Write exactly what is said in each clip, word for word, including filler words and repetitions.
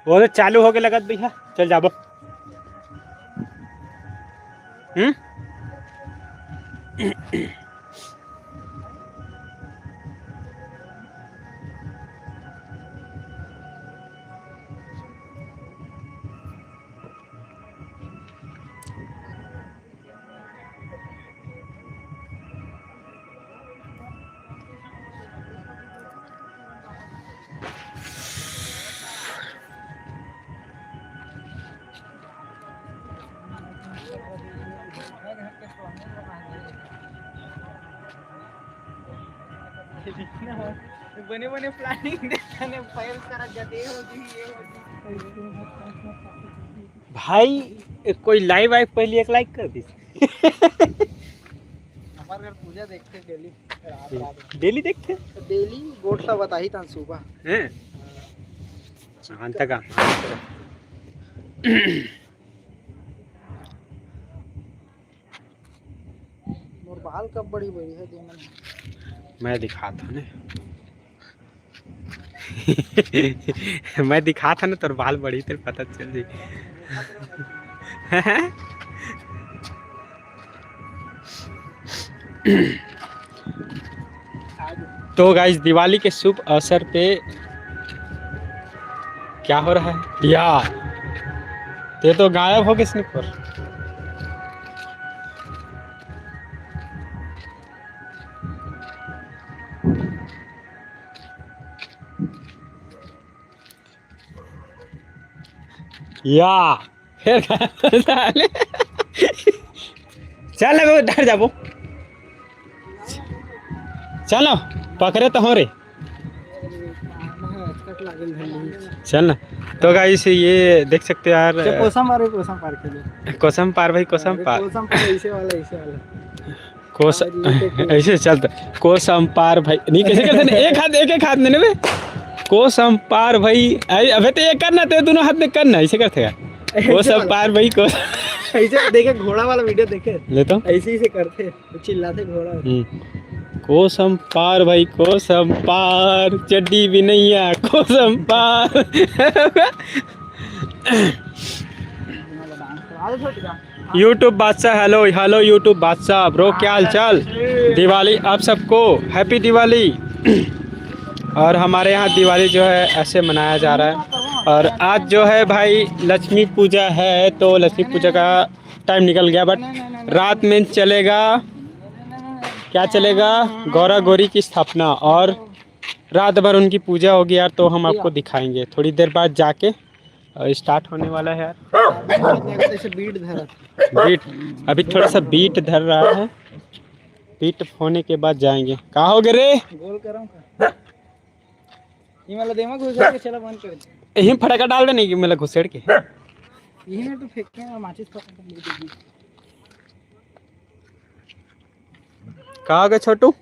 वो तो चालू होके लगत भैया, चल जाबो। हम्म। बने बने प्लानिंग देखने, फाइल करा जाते हो जी, ये हो जी। भाई, कोई लाइव आइव पहले एक लाइक कर दीस। हमारे घर पूजा देखते डेली, रात रात। डेली देखते? तो डेली गोठ ला बताही तन सुबह। हैं? हाँ। शांत का, शांत का। मोर बाल कब बड़ी बड़ी है, दो मिनट। मैं दिखात हूँ ने। मैं दिखात हूँ ना, तोर बाल बढ़ी, तेरे पता चल जी। तो गाइस, दिवाली के शुभ अवसर पे क्या हो रहा है यार? ते तो गायब हो गए स्नीपर। या, फिर साले। चल ना, वो डर जाबो। चल ना, पकड़े तो हो रे। चल ना। तो गाइस, ये देख सकते हो यार। कोसम पार, कोसम पार के लिए। कोसम पार भाई, कोसम पार। कोसम पार, ऐसे वाला, ऐसे वाला। कोस-, ऐसे चलता। कोसम पार भाई। नहीं, कैसे करते ना? एक हाथ, एक, एक हाथ में ना बे। कोसम पार भाई। अबे तो ये करना, तो दोनों हाथ में करना, ऐसे करते का? कोसम पार भाई, कोस- ऐसे देखे, घोड़ा वाला वीडियो देखे? ले तो। ऐसे ही से करते, तो चिल्लाते घोड़ा। हम्म। कोसम पार भाई, कोसम पार, चड्डी भी नहीं है, कोसम पार। YouTube बादशाह, हेलो, हेलो YouTube बादशाह, ब्रो, क्या हाल चाल? दिवाली आप सबको, हैप्पी दिवाली। और हमारे यहाँ दिवाली जो है, ऐसे मनाया जा रहा है। और आज जो है भाई, लक्ष्मी पूजा है, तो लक्ष्मी पूजा का टाइम निकल गया, बट रात में चलेगा, क्या चलेगा, गौरा गौरी की स्थापना, और रात भर उनकी पूजा होगी यार। तो हम आपको दिखाएंगे थोड़ी देर बाद जाके, और स्टार्ट होने वाला है यार। ऐसे बीट धरा। बीट, अभी थोड़ा सा बीट धर रहा है, बीट होने के बाद जाएंगे। कहाँ हो गए रे? गोल कराऊं का? ये वाला देमा घुसेड़ के चला बंद कर दे। यही फटाका डाल देने की, मतलब, घुसेड़ के। यही में तो फेंक के माचिस पकड़ के ले देगी। कहाँ गए छोटू?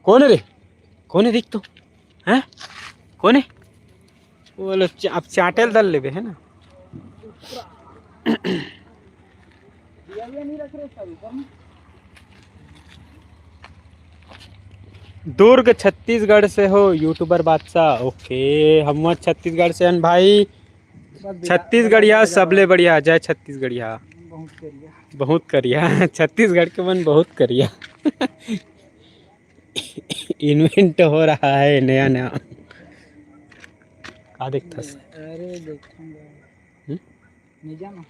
कौन है रे? कौन है, दिख तो? हैं? कौन है? वो लो, चा-, अब चाटेल दल लेबे, है ना? दुर्ग छत्तीसगढ़ से हो यूट्यूबर बादशाह। ओके, हम छत्तीसगढ़ से हन भाई। छत्तीसगढ़िया सबले बढ़िया, जय छत्तीसगढ़िया। बहुत करिया। बहुत करिया। छत्तीसगढ़ के मन बहुत करिया। इन्वेंट हो रहा है नया नया। का देखथस? अरे देखूंगा। हम्म? नहीं जाना।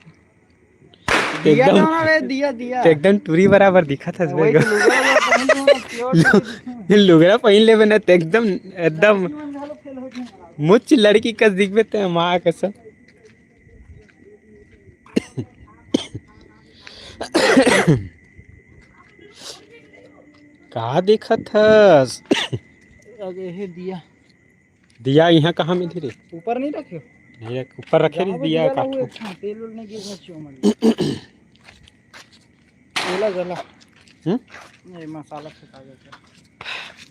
ते दिया एकदम, जाना रे, दिया, दिया। ते एकदम टूरी बराबर दिखत हस बे। वही तो लुगरा पहिन लूं, pure लु-, लुगरा पहिन लेबे ना, ते एकदम, एकदम लड़की मन घलो फेल हो जाए। मुच्च लड़की कस दिखबे ते, माँ कसम। का देखत हस? अरे हे दिया। दिया यहाँ कहाँ मिलही रे? ऊपर नहीं रखे हो? नहीं रख, ऊपर रखे रही दिया। काट लो। अच्छा, तेल वेल नहीं गिरना चाहिए हमारे। तेला जला। हम्म? ये मसाला फेंका गया।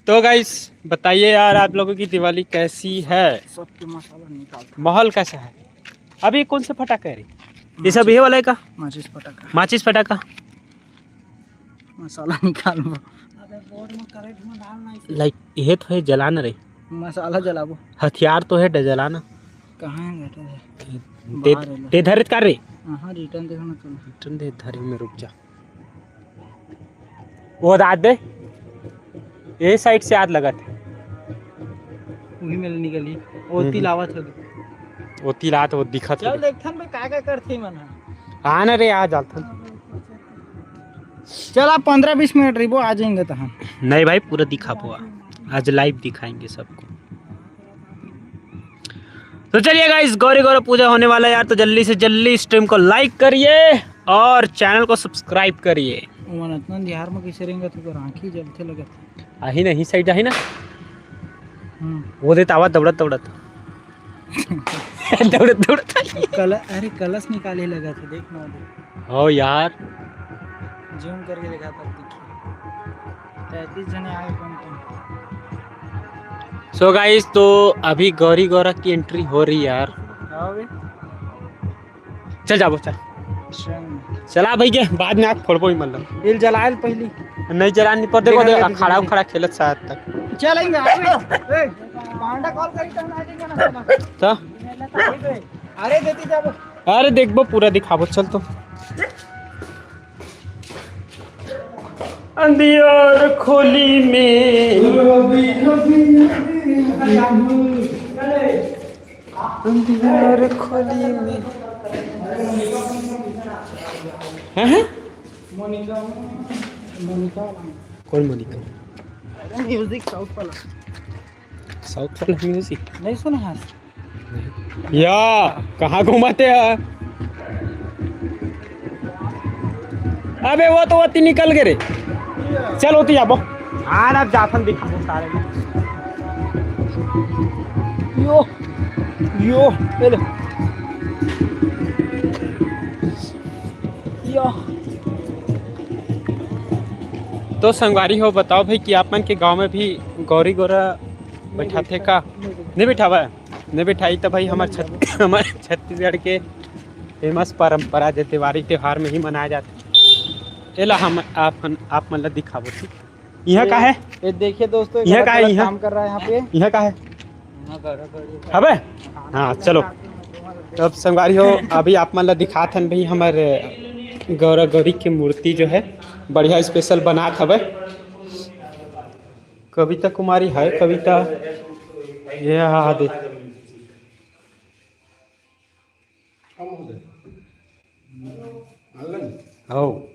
तो गाइस, बताइए यार, आप लोगों की दिवाली कैसी है? सबके मसाला निकाल। माहौल कैसा है? अभी कौन सा फटाका है रे? ये सब ये वाला है का? माचिस फटाका। माचिस फटाका। मसाला निकालबो। अबे बोर्ड में करंट में डालना इसे। लाइट, ये तो है जलाना रे। मसाला जलाबो। हथियार तो है डे जलाना। कहाँ है बेटा? ते, बाहर है ना। ते धरे कर रे। हाँ, return देखो ना तुम। Return दे, धरे में रुक जा। वो दाद दे। ये side से आद लगत है। वही में ले निकली। वो हम्म। तिलावत है। वो तिलात, वो दिखत चल है। देखथन बे, का का करथे मन ह। हाँ ना रे, आ जाथन। चल, आप पन्द्रह बीस मिनट रहिबो, आ जाएंगे तो हम। नहीं भाई, पूरा दिखाबो। आज live दिखाएंगे सबको। तो चलिए guys, गौरी गौरा पूजा होने वाला है यार, तो जल्दी से जल्दी stream को like करिए और channel को subscribe करिए। ओमन अतना अंधियार म कइसे रेंगत हे, ओकर आँखी जलथे लगत हे। आही ना, ही side आही ना। हम्म। वो देत आवा दौड़त दौड़त। दौड़त दौड़त आई। कल-, अरे कलश निकाले लगत हे, देख ना दे। हो यार। Zoom करके देखा तब दिखी। तैंतीस जने आए कम कम। So guys, तो अभी गौरी गौरा की entry हो रही है यार। हाँ बे। चल जाबो, चल। चल। चला भाई के, बाद में आँख फोड़बो ही मतलब। इल जलायल पहली। नहीं जला नहीं पर देखो, देखा, देखो, देखा, खड़ा देखा। खड़ा खेलत साथ तक। चल आएंगे, आएंगे। ए, पांडा call करी तो हम आ जाएंगे ना। तो? अरे देती जाबो। अरे देखबो, पूरा दिखाबो, चल तो। अंधियार खोली में। अंधियार खोली में। हैं, हैं? मोनिका, मोनिका। कौन मोनिका? अरे music south वाला। South वाला music? नहीं सुना है? या, कहाँ घुमाते हैं? अबे वो तो ओती निकल गे रे। चल ओती जाबो। हाँ ना, जाथन दिखाबो सारे। यो, यो, ये ले। यो। तो संगवारी हो, बताओ भाई कि आप मन के गांव में भी गौरी गौरा बैठाथे का? नहीं बैठावा? नहीं बैठाई तो भाई हमार छत-, हमार छत्तीसगढ़ के famous परंपरा जे दिवाली त्योहार में ही मनाया जाता है। एला हम आप, आप मन ला दिखाबो, ठीक? यहाँ का है? ये देखिए दोस्तों, ये यहाँ का है, गलत यहाँ? काम कर रहा है यहाँ पे। यहाँ का है? हबे? हाँ, चलो। तब संगवारी हो, अभी आप मन ला दिखात हन भाई, हमर गौरा गौरी के मूर्ति जो है बढ़िया special बनात हवे। कविता कुमारी है, कविता, ये हाँ, हाँ, दे। हो।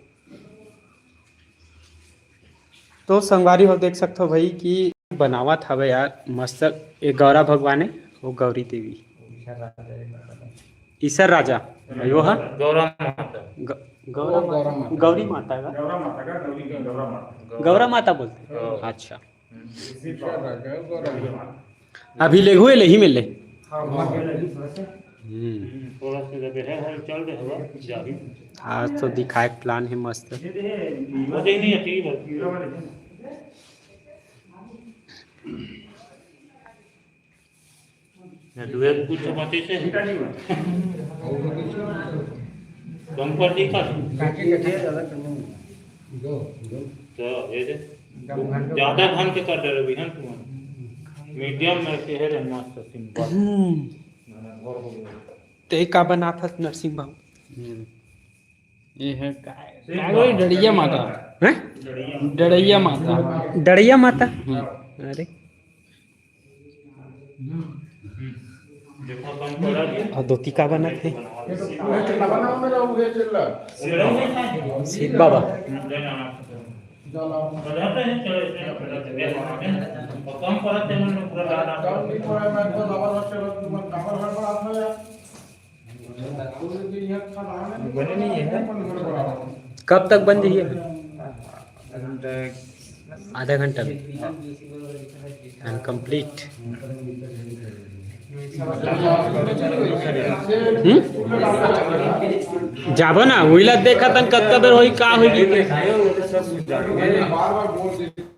तो संगवारी हो, देख सकथो भाई कि बनावत हवे यार मस्त। ये गौरा भगवान है, वो गौरी देवी। ईसर राजा, वो हा? गौरा माता। ग-, गौरा माता, गौरी माता का? गौरा माता का, गौरी, गौरा माता। गौरा माता बोलते हैं। हाँ। अच्छा। अभी ले हुए ले ही मिले। हाँ, हाँ। हम्म। थोड़ा सा जब है, है, चल दे हवा, जाही। आज तो दिखाए plan है मस्त। वो दे नहीं है, ठीक है। या दुए कुछ मती से। कम कर दी कर। तो ये दे। ज्यादा धान के कर दे रहे बिहान तुम। Medium में के है रे मस्त simple। ते का बनाथस नरसिंह बाबू? ये है का-, का बोले, डड़िया माता। हैं? डड़िया माता। डड़िया माता? हम्म। अरे। और धोती का बनत है? शिव बाबा। कब तक बन जाइए? आधा घंटा में। And complete। हम्म? जाबो ना, उइला देखा तन कतका बेर होई, का होई।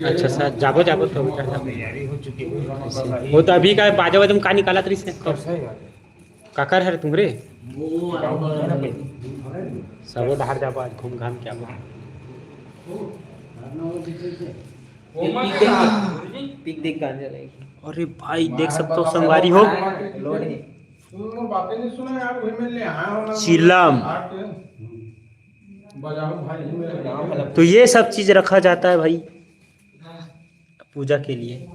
अच्छा सर, जाबो, जाबो तो। वो तो अभी का बाजा वाजा में का निकालत रहिस है? काकर हर तुम रे? सबो डहार जाबो आज घूम घाम के आबो। पिक देख, पिक देख गांजा रहेगी। अरे भाई देख सकते हो संगवारी हो, लोड है। तुम लोग बातें नहीं सुना यार, वही मैं ले आया हूँ ना। चिलम। आके बजाओ भाई, ये मेरे गाँव वाला। तो ये सब चीज रखा जाता है भाई पूजा के लिए।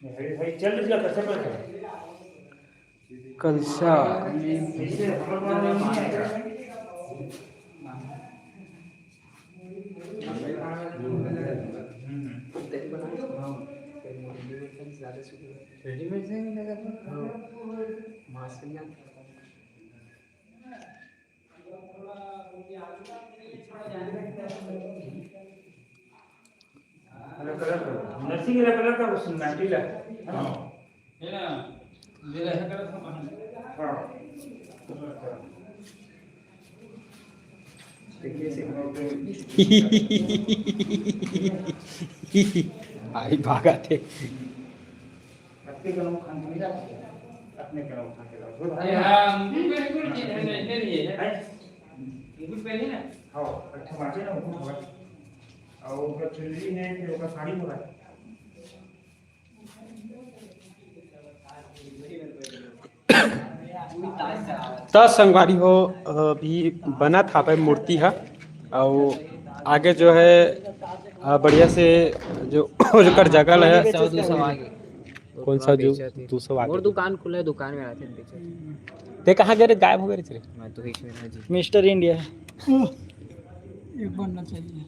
भाई, भाई, चल रही है, कैसे कर रहे हो? कलसा। ऐसे हम लोग नहीं आएगा। रेडीमेड से मिलेगा तो? हाँ। मास्क नहीं आता। नर्सिंग वाला कलर का, उस नाटी ला। हाँ। ये ना, ये रहा कलर था, हाँ। देखिए, सिग्नल पे। आई भागा थे। अपने कनऊ खान के लिए, अपने कनऊ खा के लाओ। अरे हाँ, मुकुट पहन के नहीं है, नहीं है। हैं? मुकुट पहन ना। हाँ, अच्छा बात है ना, मुकुट हवा। और ऊपर चुनरी है, फिर ऊपर साड़ी बोला। त संगवारी हो, अभी बनत हावय मूर्ति ह, अउ आगे जो है, अ, बढ़िया से जो ओकर जगह ल है। सौ दो सौ आगे। कौन सा जो बेचत हे? दो सौ आगे। मोर दुकान खुला है, दुकान में आते हैं बेचत। ते कहाँ गए रे? गायब हो गए रे? मैं तो बीच में था जी। Mister India. एक बनना चाहिए।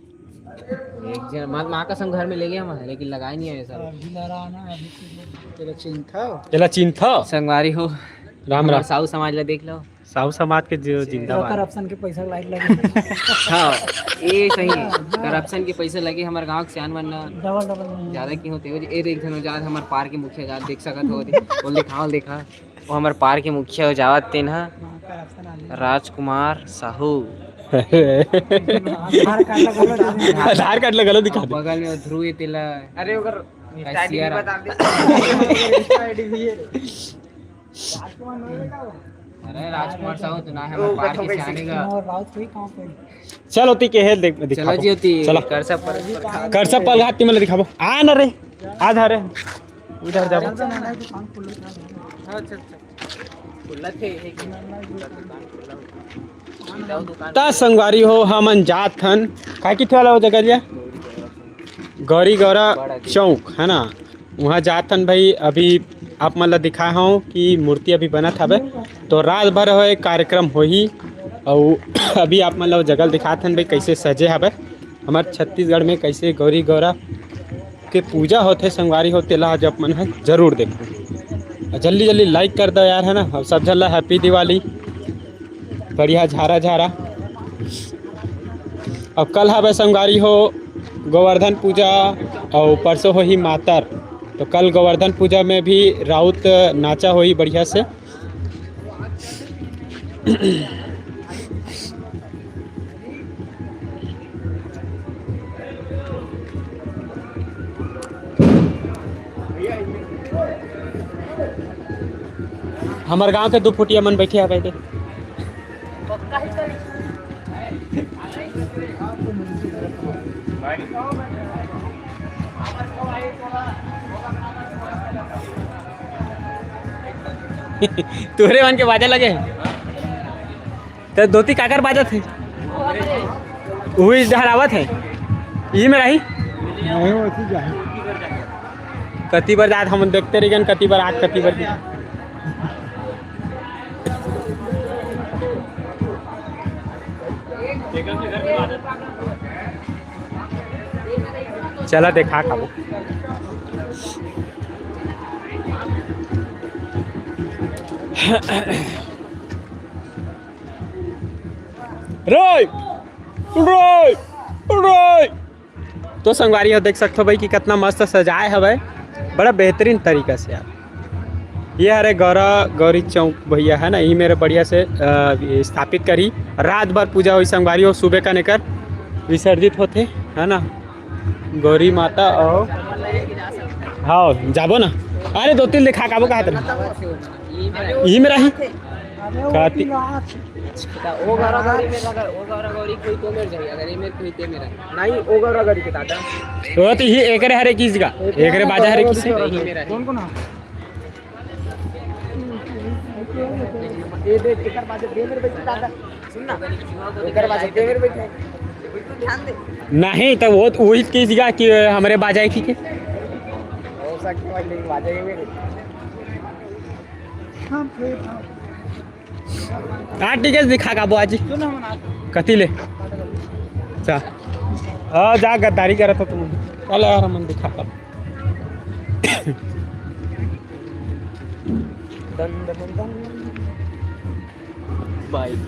एक जन, माँ, माँ कसम घर में ले गया मैं, लेकिन लगाए नहीं है सब। अभी ला रहा ना, अभी तो तेरा चिंता। तेला चिंता? संगवारी हो, राम हमार राम। साहू समाज ला देख लो। साहू समाज के जो जिंदाबाद। करप्शन के पैसा लाइट लगे। हाँ, ये सही है। करप्शन के पैसा लगे हमारे गांव के सियान मन ला। डबल, डबल नहीं। ज्यादा क्यों होते हो? ये देख, जनो जात हमारे पार के मुखिया जात देख सकत हो, बोल दिखा, बोल दिखा। वो हमारे पार के मुखिया हो जावत तेन ह। हाँ, करप्शन आ गया। राजकुमार साहू। आधार कार्ड लगा लो। आधार कार्ड लगा लो, दिखा दे। बगल में वो ध्रुव, ये तेला। अरे, ओकर Insta ID भी बता दे। Insta ID भी है। अरे, राजकुमार साहू तो ना है, हमारे पार के सियाने का। और राउत कोई कहाँ पे? चल, ओती के है, देख, दिखाबो। चलो जी, ओती चलो। करसा पर, करसा पर घाट के मतलब दिखाबो। आ ना रे, आ जा रे। उधर जाबो। अच्छा, अच्छा। खुला थे, एक मिनट। दुकान खुला हो। सीधा वो दुकान। त संगवारी हो, हमन जात हन, का किथे वाला वो जगह लिया? गौरी गौरा चौक, है ना? वहाँ जात हन भाई। अभी आप मन ला दिखाए हूँ कि मूर्ति अभी बनत हवे, तो रात भर होए कार्यक्रम होही। अउ अभी आप मन ला वो जगह दिखात हन भाई, कैसे सजे हवे। हमर छत्तीसगढ़ में कैसे गौरी गौरा के पूजा होथे संगवारी हो, तेला आज आप मन ह जरूर देखो। अउ जल्दी जल्दी like कर दो यार, है ना? अब सब झन ला happy दिवाली, बढ़िया झारा झारा। अब कल हवे संगवारी हो गोवर्धन पूजा, अउ परसों होही मातर, तो कल गोवर्धन पूजा में भी राउत नाचा होही बढ़िया से। हमर गांव के दू फुटिया मन बैठे हवय दे। तोरे मन के बाजा लगे हे। त धोती काकर बाजत हे? उही डहर आवत हे। इही में रही? नहीं, वो चीज है। कति बर जात हमन देखते रहिगन, कति बर आत, कति बर। चला देखा खाबो। रोय, रोय, रोय। तो संगवारी हो, देख सकथो भाई कि कितना मस्त सजाए हवय, बड़ा बेहतरीन तरीका से यार। ये हरे गौरा गौरी चौक भैया है ना, ये मेरे बढ़िया से, अ, स्थापित करी। रात भर पूजा होई संगवारी हो, सुबह का नेकर विसर्जित होथे, है ना, गौरी माता। और हाँ, जाबो ना। अरे दो तीन देखा काबो कहा तने, यही मेरा ही काती। ओ गौरा गौरी मेर, अगर ओ गौरा गौरी कोई तो मेर जाही, अगर ये मेर कोई ते मेर। नहीं, ओ गौरा गौरी के दादा। वो तो ही एकरे हरे किस का? एकरे बाजा हरे किस? नहीं, मेर हे। कौन कौन हे? ये देख, एकर बाजा ते मेर बैठे दादा। सुन ना, एकर बाजा ते मेर बैठे। नहीं, तो वो, वही किस का कि हमरे बाजा हे कि के? हो सकथे भाई, लेकिन बाजा ये मेर हे। हाँ, ठीक है, दिखा का बुआ जी। कति ले? अच्छा। हाँ, जा गद्दारी करत हो तुम। चल यार, हमन दिखा का। दन, दन, दन। बाइक।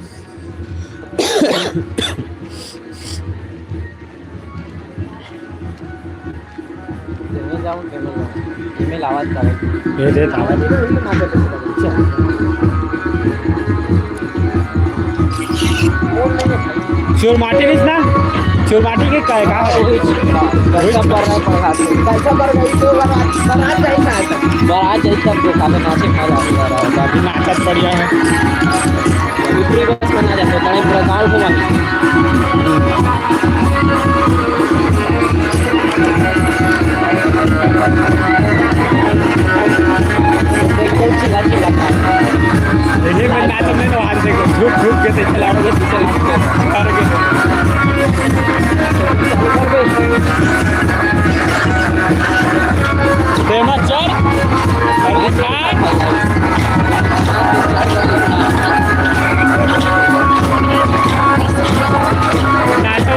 तेमे जाऊँ, तेमे जाऊँ। तेमे लावाज जावे। ये दे, लावाज। चोर माटी नहीं ना? चोर माटी के का हे, का हे? कैसा पर रहा है, पर रहा है। कैसा पर रहा है, तो बरात, बरात जाए ना। बरात जाए तब तो खाना नाचे खा जाओ। अभी नाचत बढ़िया है। ऊपरी बस में ना जाते, बड़े पूरा गाँव घुमा। देखो, चिल्ला, चिल्ला। देखिए, मैं नाचत नहीं तो आज देखो, झुक, झुक के देखे लाओ, बस चल, चल, चल। तेमा चल। अरे, नाचो,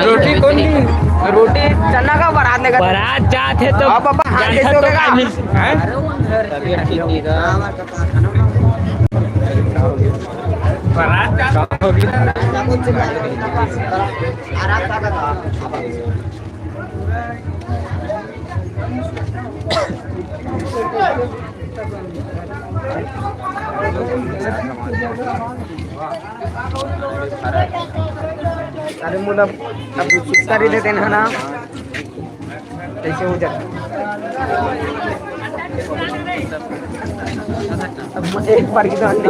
रोटी कौन दी? रोटी चना का बरात लेकर। बरात जात हे तो अब पापा हाथ कैसे होगा? अरे मोला अब सुस्ता रहिथे तेन ह ना, कैसे हो जाता। अब एक बार की तो आंटी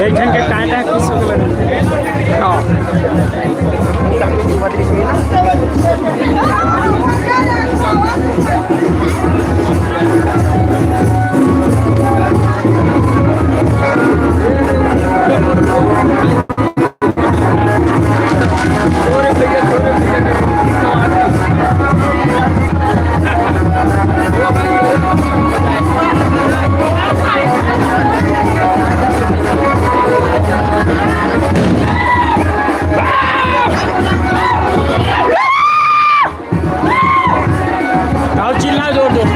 एक झन के टाटा किस को लगे। हाँ। आओ, चिल्ला जोर जोर।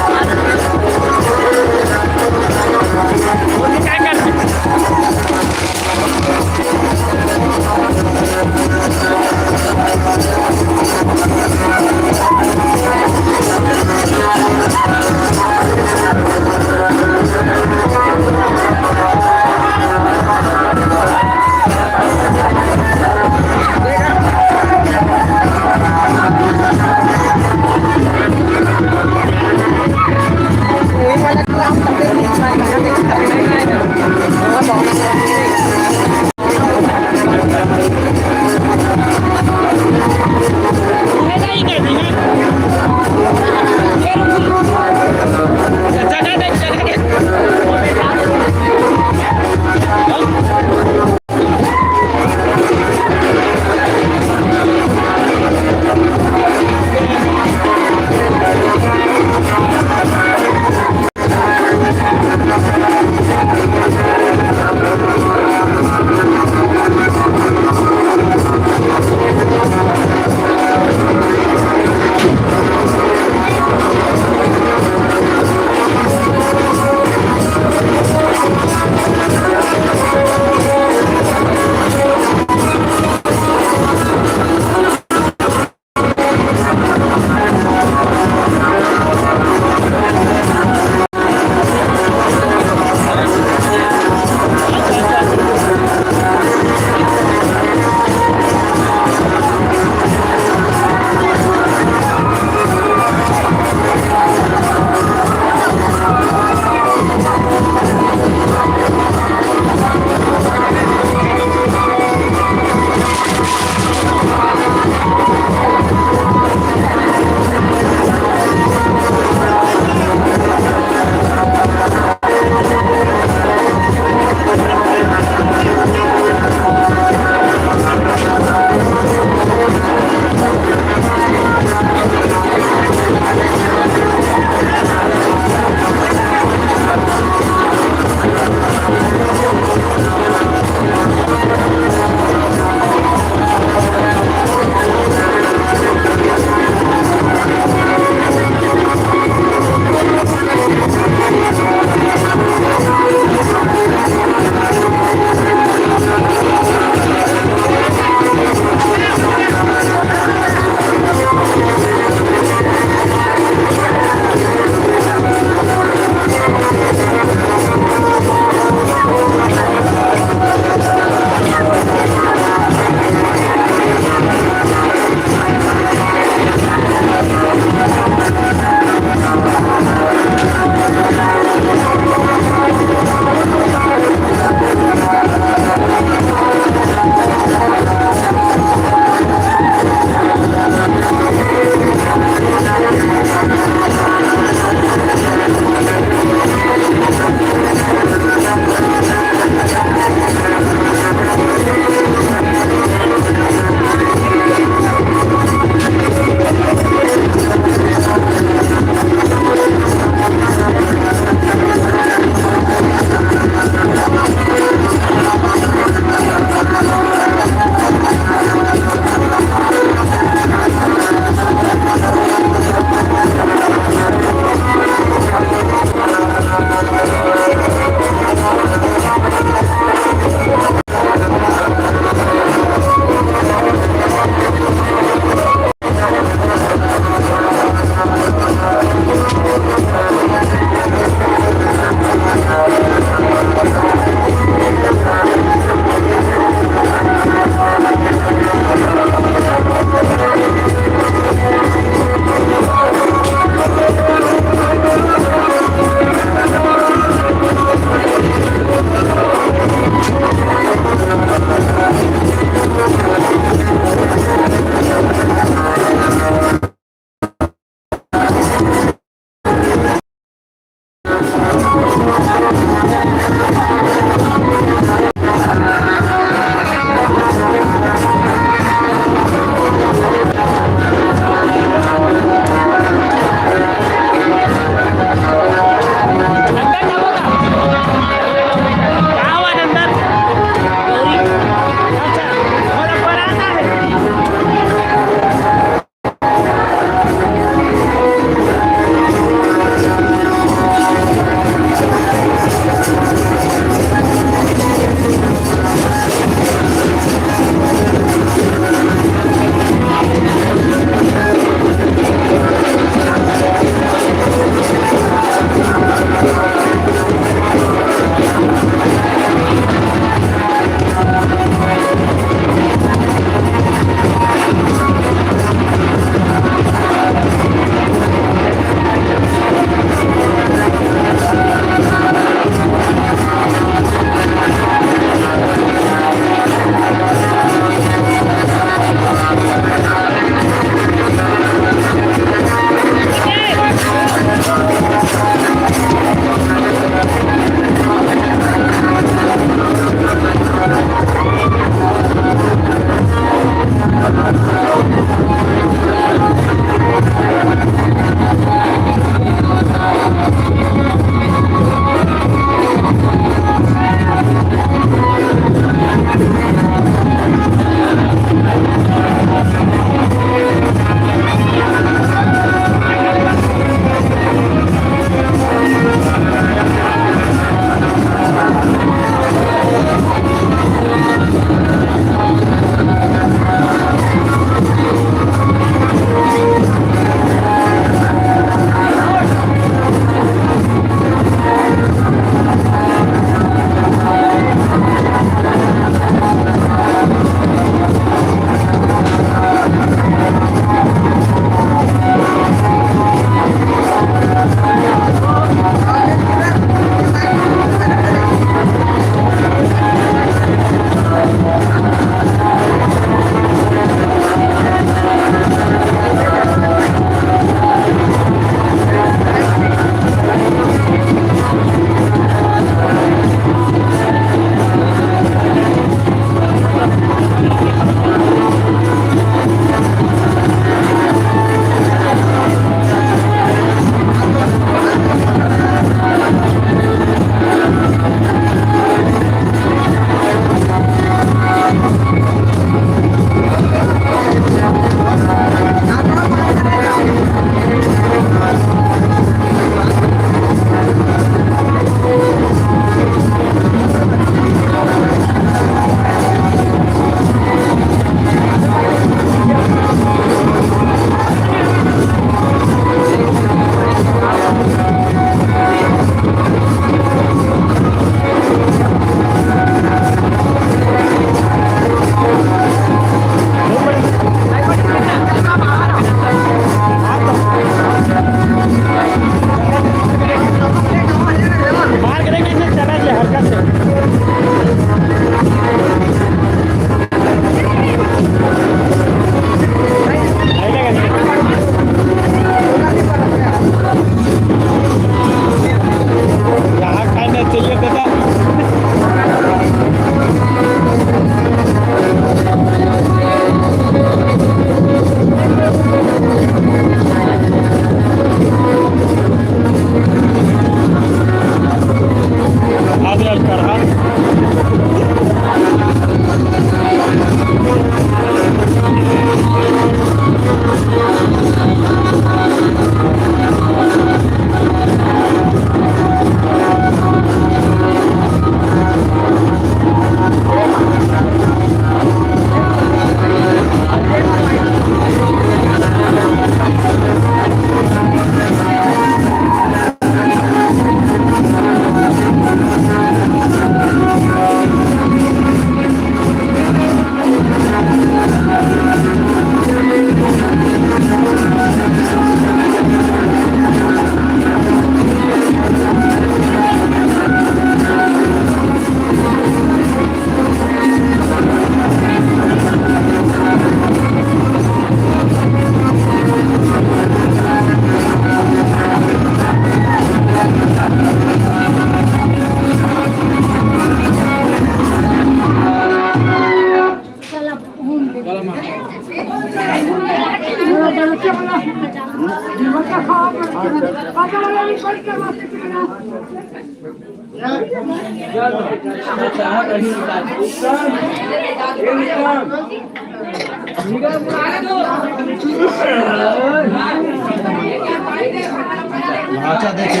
भांचा देखे,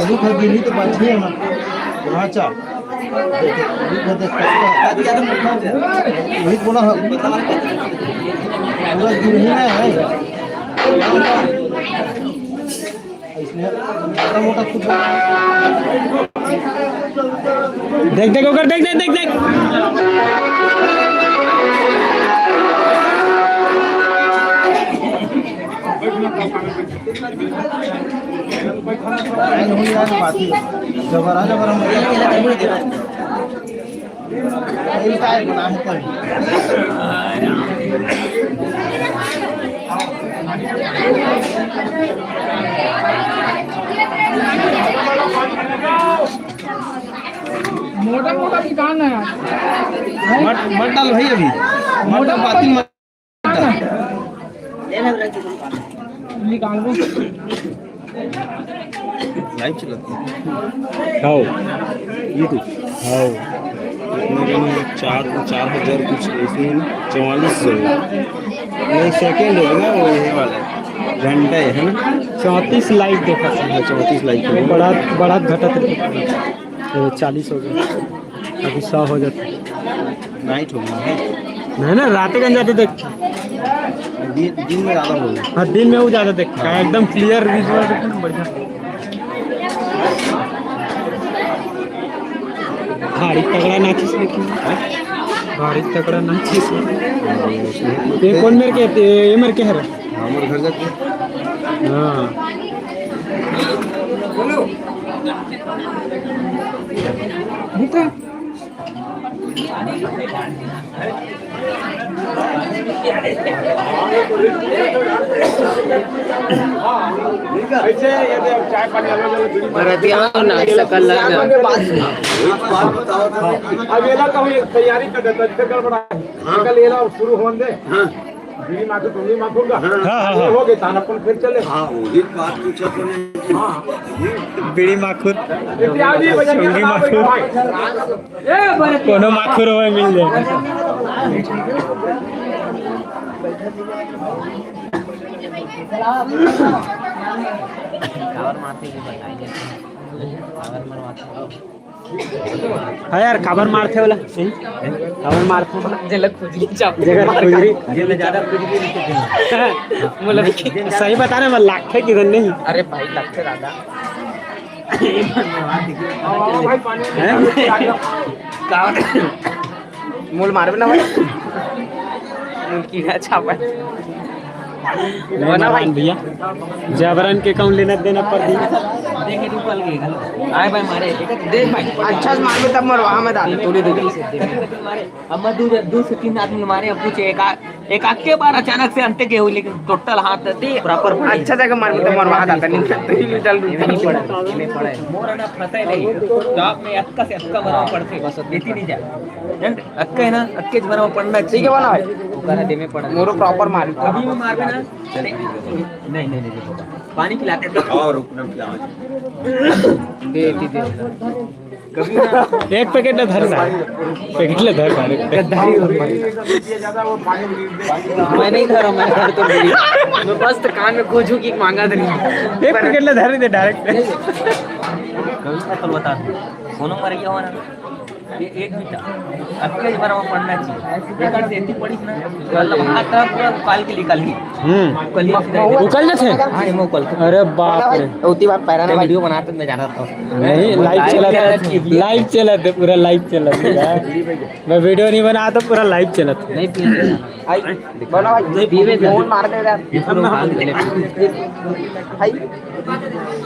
रुख गिरही तो बचही ना। भांचा। देखे, रुख देख, वही बोला है। पूरा गिरही ना है। इसने मोटा मोटा कुछ देख, देख, ओकर देख, देख, देख, देख। जबर आ, जबर हम। मोटा मोटा किसान है यार। मत, मत डाल भाई अभी। मत डाल, बाती मत डाल। निकाल दो। लाइव चलाते हैं। हाँ। YouTube। हाँ। इतना कम है, चार, चार हजार कुछ, इसमें चौवालीस सौ। ये सेकंड होगा, वो ये वाला है। घंटा है, है ना? चौंतीस लाइव देखा था। हाँ, चौंतीस लाइव। बढ़त, बढ़त घटत रहता है। तो चालीस हो गया, अभी सौ हो जाता। नाइट हो गया है। नहीं ना, रात के जाते देख। दिन, दिन में ज्यादा हो गया। हाँ, दिन में वो ज्यादा देखता है, एकदम क्लियर विजुअल, एकदम बढ़िया। भारी तगड़ा नाचिस लेकिन, भारी तगड़ा नाचिस। ये कौन मेरे के, ये मेरे के है रे? हमर घर जाके। हाँ। बरतिया ना सकल लग। अब एला कहूँ एक तैयारी कर देता, फिर गड़बड़ा है। कल एला शुरू होने दे। बीड़ी माखुर, टोंगी माखुर का। हाँ, हाँ, हाँ। हो गए, तान अपन फिर चले। हाँ, वही बात पूछा तूने। हाँ। बीड़ी माखुर। इत्यादि वजह टोंगी माखुर। ए, बड़े कोनो माखुर होए मिल जाए। काबर मारथे ये बताइए। काबर मरवाथे? हाँ यार, काबर मारथे वाला? काबर मारथे? जेला खुजली चाप। जेकर खुजली। जेला ज्यादा खुजली नहीं। मोला भी सही बता रहे, मैं लागथे कि नहीं? अरे भाई, लागथे दादा। हैं? का? मोल मारबे ना भाई। मोल कीड़ा छापा है। नहीं बना भाई। भैया, जबरन के कहूँ लेना देना पड़ दी। देख, तू कल गए, हेलो। आए भाई, मारे। देख भाई, अच्छा से मारबे तब मरवा, हमें दादा, तोड़े दे। अब मैं दो, दो से तीन आदमी मारे, अब कुछ एक आ-, एक आके बार अचानक से अंते के हुई, लेकिन टोटल हाथ दे। प्रॉपर पड़े। अच्छा जगह मारबे तब मरवा दादा, नहीं तो ही चल। ये नहीं पड़ा, ये नहीं पड़ा है। मोर ना फंसा ही नहीं। टॉप में अक्का से अक्का मरवा पड़ते। बस इतनी नहीं जा। हैं? अक्का है ना, अक्के से मरवा पड़ना ठीक है चाहिए। बना भाई। ओकरा दे में पड़ा। मोरो प्रॉपर मार। अभी भी मारबे ना। चले। नहीं, नहीं, नहीं, नहीं, पानी पिलाते हैं। और रुकना पिलाओ। दे, दे, दे। कभी ना। एक पैकेट ना धर ना। पैकेट ले धर, धर। गद्दारी हो रही है। मैं नहीं धरा, मैं धर तो नहीं। मैं बस तो कान में कुछ की मांगा तो नहीं। एक पैकेट ले धर दे डायरेक्ट। कभी ना कल बता दे। कोनो मर गया हो ना। ये एक बीता। अब के बार वो पढ़ना चाहिए। एक बार से इतनी पढ़ी ना। मतलब हाथ पूरा उकाल के निकाल ली। हम्म। उकल जाथे? हाँ, ये उकल। अरे बाप रे। उतनी बार पैरा ना वीडियो बनाते मैं जाना था। नहीं, लाइव चलत हे, लाइव चलत हे, पूरा लाइव चलत हे यार। मैं वीडियो नहीं बनाता, पूरा लाइव चलत हे। नहीं, पीने। आई, बोला भाई, पीवे का। मोहन मार दे यार। भाई,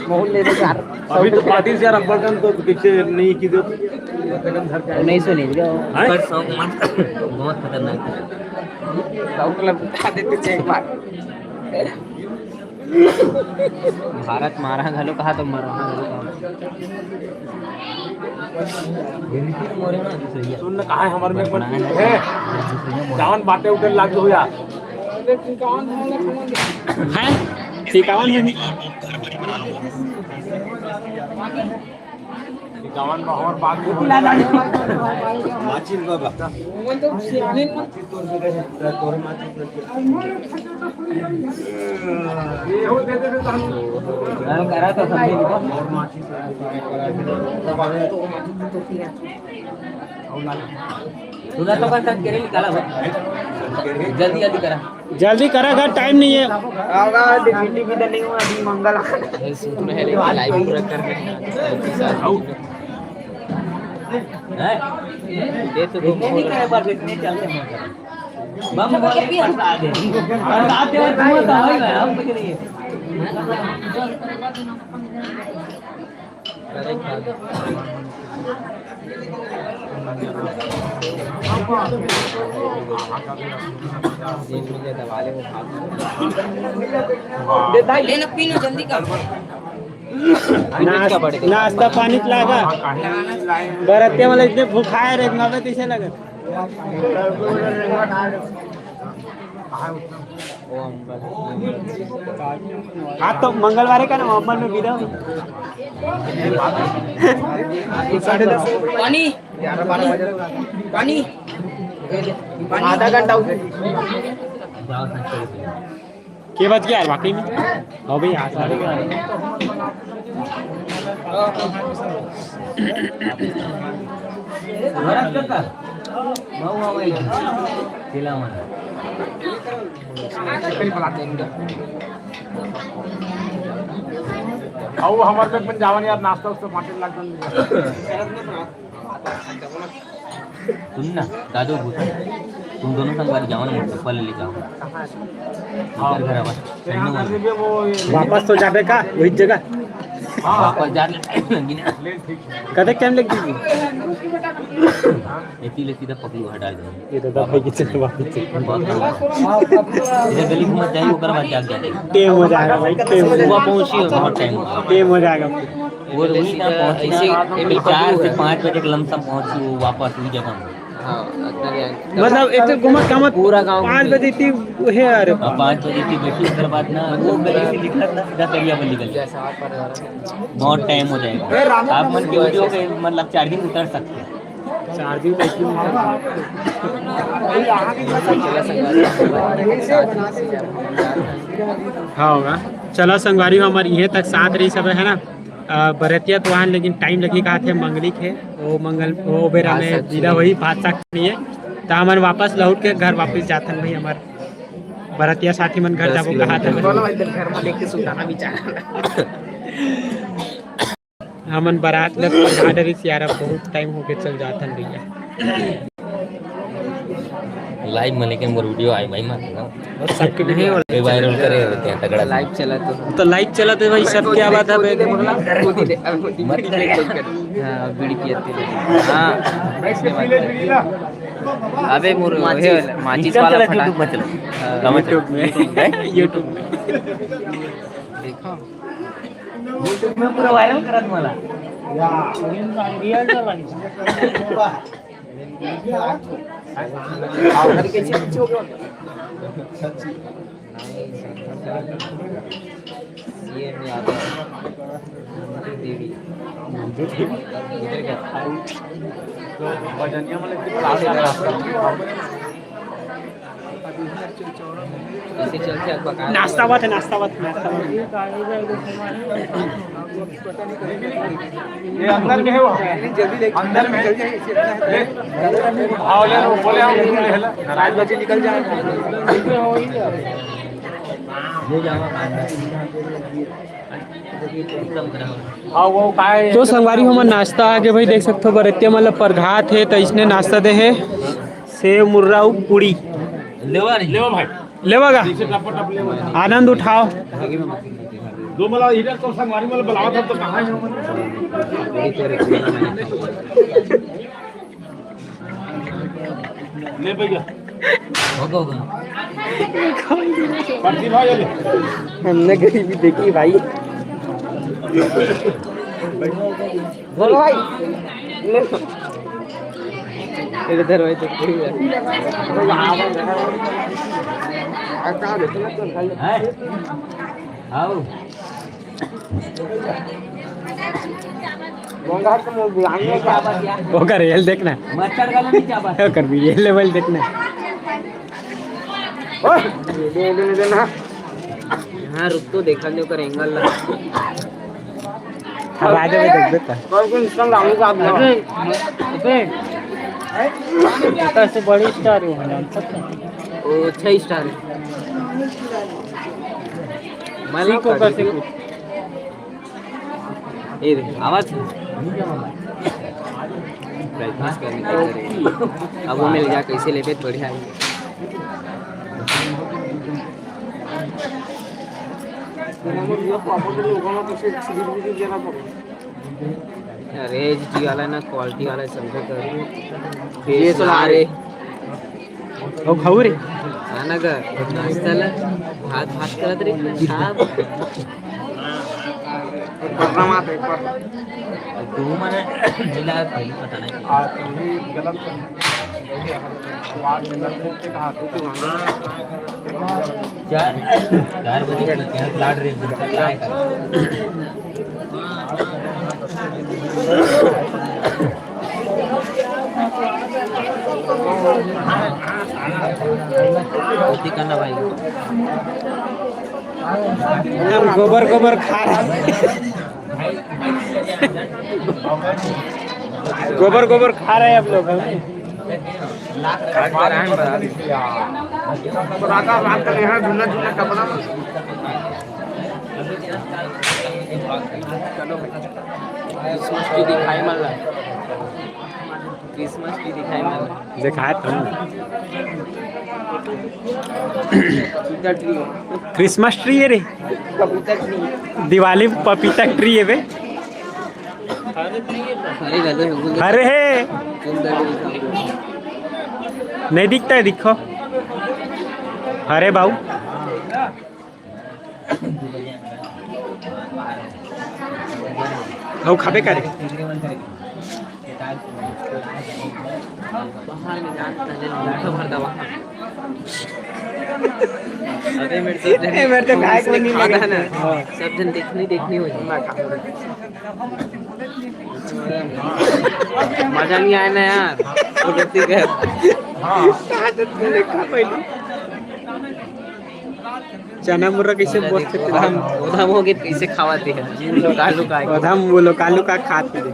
मोहन ले दे यार। अभी तो पार्टी से यार, अब्बल तो पीछे नहीं की दो। नहीं सुनी, हैं? पर सौ मत, बहुत खतरनाक है। सौ मतलब उठा देते थे एक बार। भारत मारा घलो कहा तो मरवा घलो कहा। सुन न, कहाँ है हमारे में? है, जावन बाटे उठे लाग हो यार। हैं? सिकावन है नहीं। सिकावन में हमार बात हो। माचिस बाबा। वो तो सियाने ना। ये हो दे दे तो हम। करा तो सब। तूने तो बस करे निकाला भाई। जल्दी, जल्दी करा। जल्दी करा, घर टाइम नहीं है। आगा, डिप्टी भी तो नहीं हुआ, अभी मंगल। ये सूत्र है, लेकिन लाइव पूरा कर रहे हैं। हैं? ये तो दो नहीं करे, बस इतने चलते हैं। बम बोले भी हटा दे। हटा दे, धुआं तो होएगा, हम कुछ नहीं है। ले ना, पी लो जल्दी का। नाश्ता पानी लागा। बरतिया वाला इतने भूखाए रे, मावे तैसे लगत। हाँ, तो मंगलवार का ना, अम्मन में विदा हुई। पानी, पानी, पानी। आधा घंटा हो गया। के बज गया यार, वाकई में? हो भाई, आज साढ़े ग्यारह। आओ, हमारे में अपन जावन यार, नाश्ता उस्ता बांटे लाग जान। सुन ना, दादू भूत, तुम दोनों संगवारी जाओ ना, मोर पप्पा ले लेके आओ। हाँ। घर घर आवा। वापस तो जाबे का, वही जगह। वापस जा लगी ना। कते टाइम लग जाई? एती ले सीधा पकलू हटा दे। ये तो दवाई की चले वापस। बहुत बढ़िया। इधर गली घूमत जाए, ओकर बाद जाग जाए। टेम हो जाएगा भाई, टेम हो जाएगा। सुबह पहुंची हो, बहुत टाइम हो गया। टेम हो जाएगा। वो तो वही ना पहुंची ना, ऐसे अभी चार से पाँच बजे के लमसम पहुंची वो वापस वही जगह में। हाँ, मतलब, एक तो घूमत घामत पूरा गाँव पाँच बजे थी, वो है यार। हाँ, पाँच बजे थी बैठी, उसके बाद ना वो गली से निकलत ना, सीधा तरिया पर निकल जाए। बहुत टाइम हो जाएगा। आप मन के वीडियो के, मतलब, चार्जिंग उतर सकते हैं। चार्जिंग तो इतनी हाँ होगा। चला संगवारी हो, हमारे इहे तक साथ रही सब, है ना। अ, बरतिया तो आन, लेकिन टाइम लगी कहा थे, मंगली के, वो मंगल, वो बेरा में विदा होई, भात साग नहीं है, तो हमन वापस लौट के घर वापस जाथन भाई। हमार बरतिया साथी मन घर जाबो कहा थे। घर में लेके सुताना भी चाहना। हमन बरात ले पहुंचा डरिस यार, अब बहुत टाइम होके चल जाथन भैया। लाइव में लेकिन मोर वीडियो आए भाई मत ना। और सबके वीडियो नहीं, कोई वायरल करे होते हैं तगड़ा। लाइव चला तो। तो लाइव चला तो भाई, सब क्या बात है बे? मत ले। हाँ, बीड़ी पियत थे। हाँ, इसने बात कर। अबे मोर माचिस, माचिस वाला फटा। YouTube में चलो। हाँ। YouTube में। YouTube में। देखो। YouTube में पूरा वायरल करत मला। सीएम यादव, देवी। इधर क्या? नाश्ता बात है, नाश्ता बात, नाश्ता बात। ये अंदर में है वो। अंदर में है। हाँ, ले लो, बोले हम ले ला। नारायण बच्चे निकल जाए। हाँ, वो काय तो संगवारी हमर नाश्ता आगे भाई, देख सकथो बरतिया मतलब परघात हे, तो इसने नाश्ता दे हे। सेव, मुर्रा अउ पूड़ी। लेवा नहीं। लेवा भाई। लेवा का? इसे टप टप लेवा। आनंद उठाओ। दो मला इधर तो संगवारी मला बुलावा था तो कहाँ है? ले भैया। होगा, होगा। परसी भाई, ले। हमने गरीबी देखी भाई। बोलो भाई। इधर भाई तो कोई है। आओ। ओकर रेल देखना। ओकर भी ये लेवल देखना। ओए, दे, दे, दे ना। हाँ, रुक तो, देखा नहीं ओकर एंगल ला। अब आ जावे, देख बेटा। कौन कौन इंसान लागू का आप लोग? अबे, अबे। ओकर से बड़ी स्टार हो, जान सकते हैं। वो अच्छा स्टार है। मैं सीख ओकर से कुछ। ए रे, आवाज। प्रैक्टिस करने के लिए। अब वो मिल गया, कैसे लेबे, बढ़िया है। अरे, एचडी वाला ना, क्वालिटी वाला समझे कर। ये सुना रे। ओ खाऊ रे। खाना का नाश्ता ला, भात, भात करत रही ना, साहब। एक बार ना मात, एक बार। तू मने मिला, पहले पता नहीं। आ, तू ही गलत कर। बात गलत रूप से कहा, तू क्यों? चार, चार बजे का क्या लाड रे, क्या है? धोती करना भाई। एकदम गोबर गोबर खा रहा है। गोबर गोबर खा रहे हैं आप लोग, हैं? क्रिसमस ट्री दिखाई मल रहा है। क्रिसमस ट्री दिखाई मल रहा है। दिखात हूँ। पपीता ट्री। क्रिसमस ट्री है रे। पपीता ट्री। दिवाली में पपीता ट्री है बे। अरे गले हो गए। अरे हे। नहीं दिखता है, दिखो। अरे बाबू। अउ खाबे का रे? अरे मेरे से ए, मेरे तो खाए को नहीं लगा। ना। हाँ। सब जन देखनी, देखनी हो जाए। मजा नहीं आया ना यार। वो गलती कर। हाँ। देखा पहले। चना मुर्रा कैसे बोलते हैं? ओधम, ओधम हो गए, कैसे खावाते हैं? लुका, लुका के। ओधम वो लुका, लुका खाते हैं।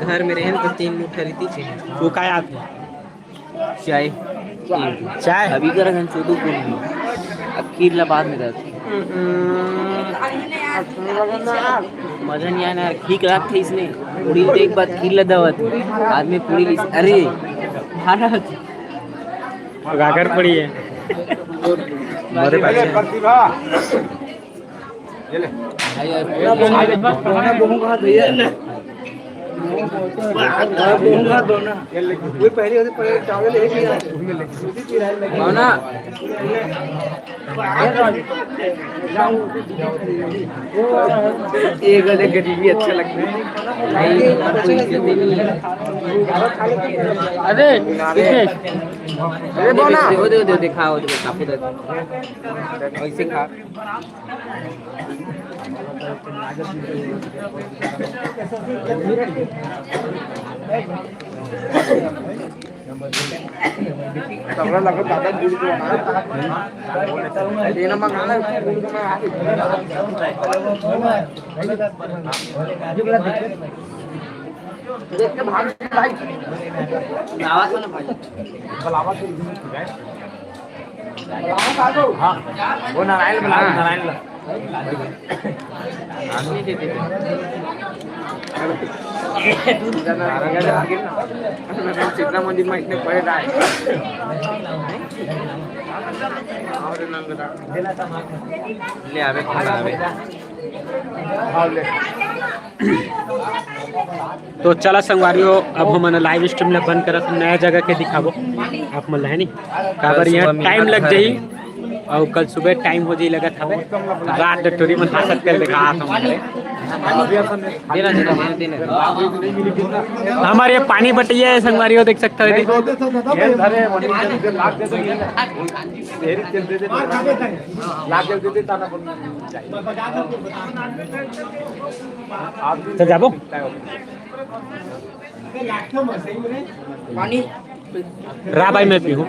घर में रहें तो तीन मुठा रहती चाहिए। वो काय आते हैं? चाय। चाय। अभी करा घन चोदू को नहीं। अब खीर ला बाद में रहती। मजा नहीं आया ना यार, खीर रात थे इसमें। पूरी एक बार खीर ला दावत। बाद में पूरी ली-, अरे, भारत। गागर पड़ी है। हमारे पास है। प्रतिभा। ये ले। ये ले। वो पहले होते, पहले चावल एक ही आता। भावना। ये गले गरीबी अच्छा लगता है। अरे, विशेष। अरे, भावना। दे दे, दे दे, खा, वो दे, काफी दे। वैसे खा। तगड़ा लगा दादा, गुड़ को बना। देना मंगाना है, गुड़ को मंगा। देख के भाग भाई। आवाज सुन भाई। कल आवाज सुन। हाँ, वो नारायण बना, हाँ। नारायण ला। चित्रा मंदिर में इतने पहले आए। और नंगरा। ले आवे, खा आवे। हाँ, ले। तो चला संगवारी हो, अब हमन लाइव स्ट्रीम ला बंद करत हन, नया जगह के दिखाबो आप मन ला, है नी? काबर यहाँ टाइम लग जाही, अउ कल सुबह टाइम हो जाही लगत हवे, रात टोरी मन हासत कर देखा आप हमन। हमर ये पानी बटैया हे संगवारी हो, देख सकत हो एदे। तो जाबो। रा भाई, मैं पीहूँ।